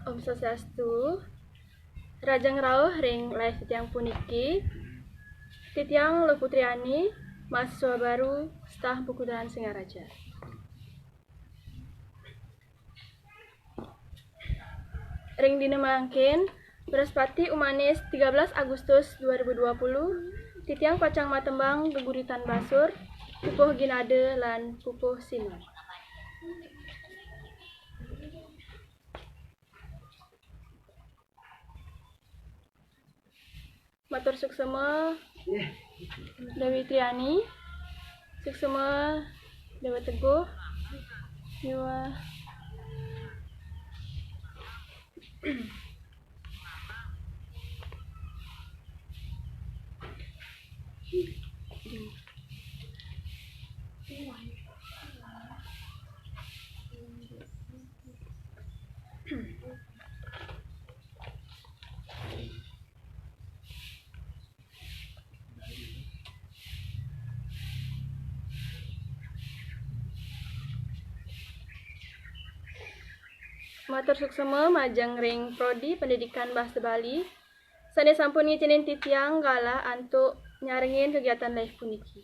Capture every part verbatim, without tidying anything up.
Om Swastiastu. Lajeng rauh ring live titiang puniki, titiang Luh Putriani, mahasiswa baru Staf Perguruan Singaraja. Ring dina mangkin, Brihaspati Umanis, tiga belas Agustus dua ribu dua puluh, titiang pacang matembang geguritan basur, pupuh ginada lan pupuh sima. Matur suksema Dewi Triani, suksema Dewa Teguh, Dewa. Matur suksema majeng ring Prodi Pendidikan Bahasa Bali sane sampun ngicinin titiang galah antuk nyarengin kegiatan live puniki.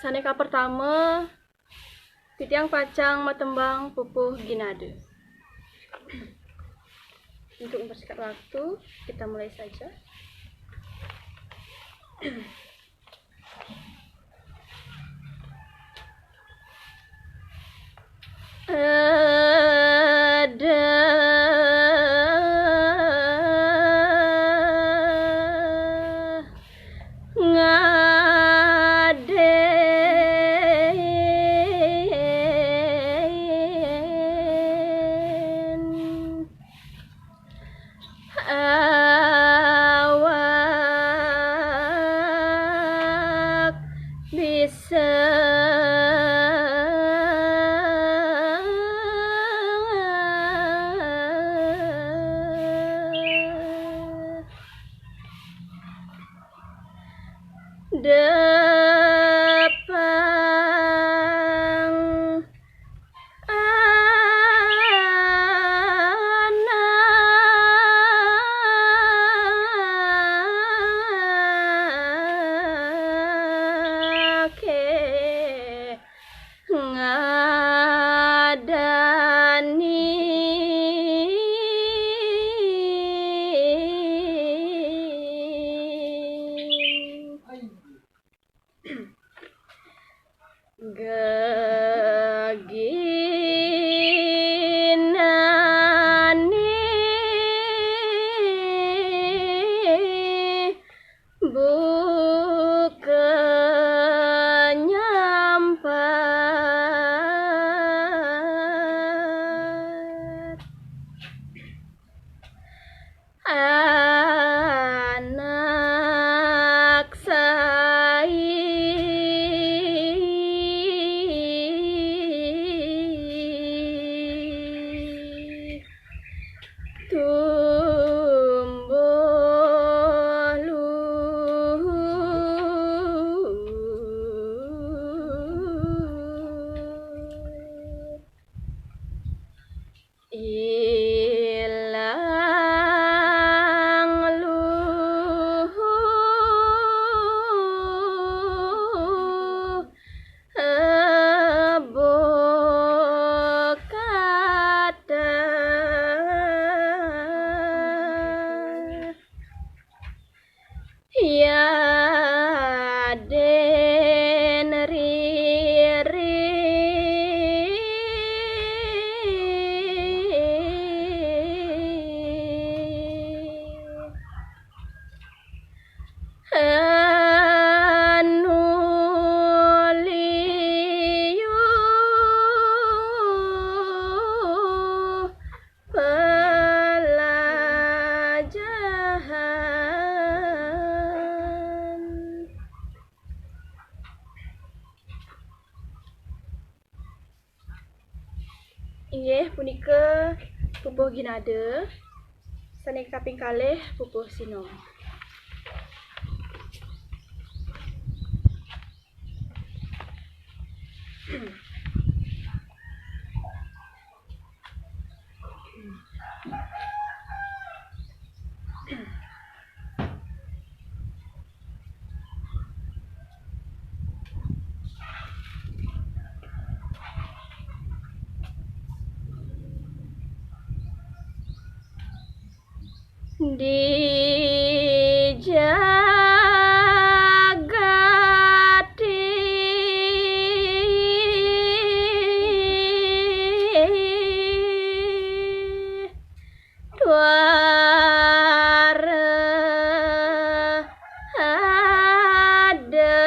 Sane kapertama, titiang pacang matembang pupuh ginada. Untuk mempersingkat waktu, kita mulai saja. Ada ngaden. Awak bisa depang anake ngadani. Geginane buka nyampat. Anak sai. Inggih punika pupuh Ginada, sané kaping kalih pupuh Sinom. Di jagat ih tuara ada.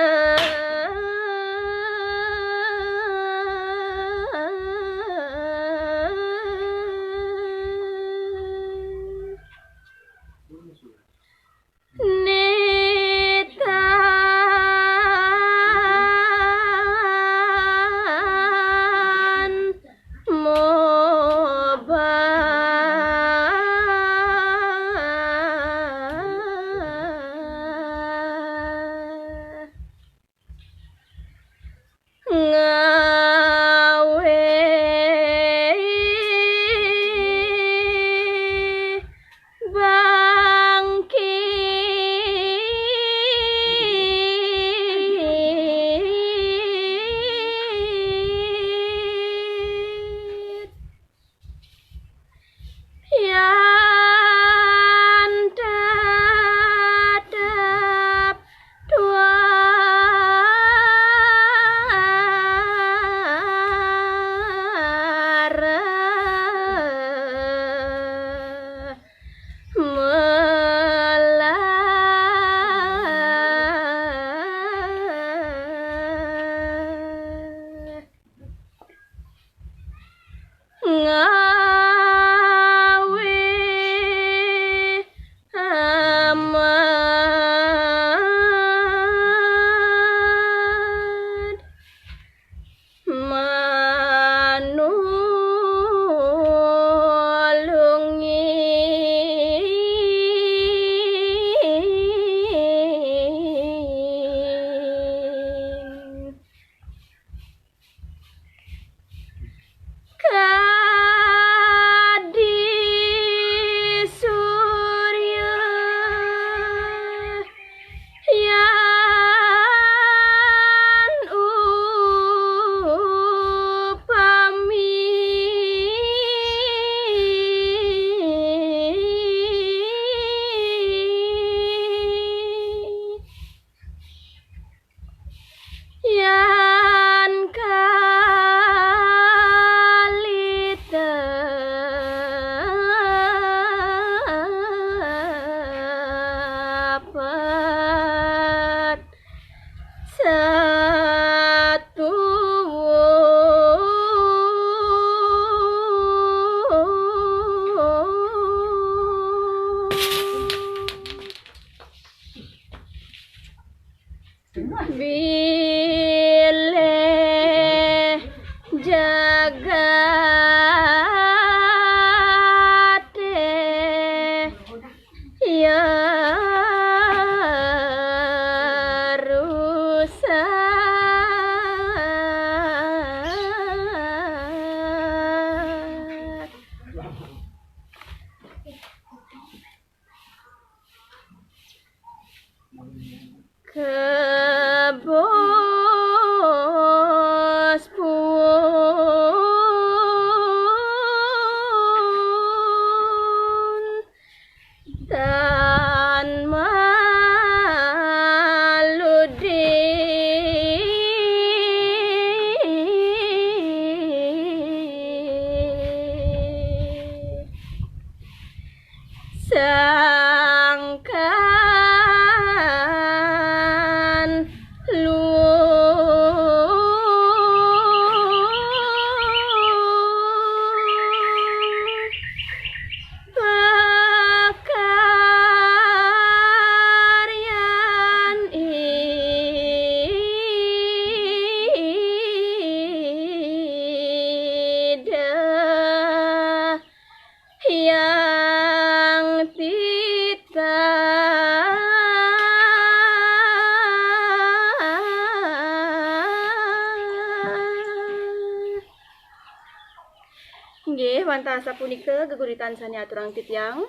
Inggih, wantah sapunika geguritan sane aturang titiang.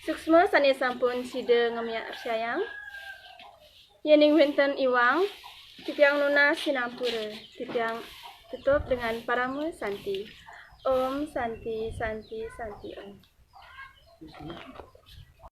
Suksma sane sampun sida ngamiarsayang. Yening wenten iwang, titiang nunas sinampura, titiang tutup dengan parama santi. Om Santi, Santi, Santi Om.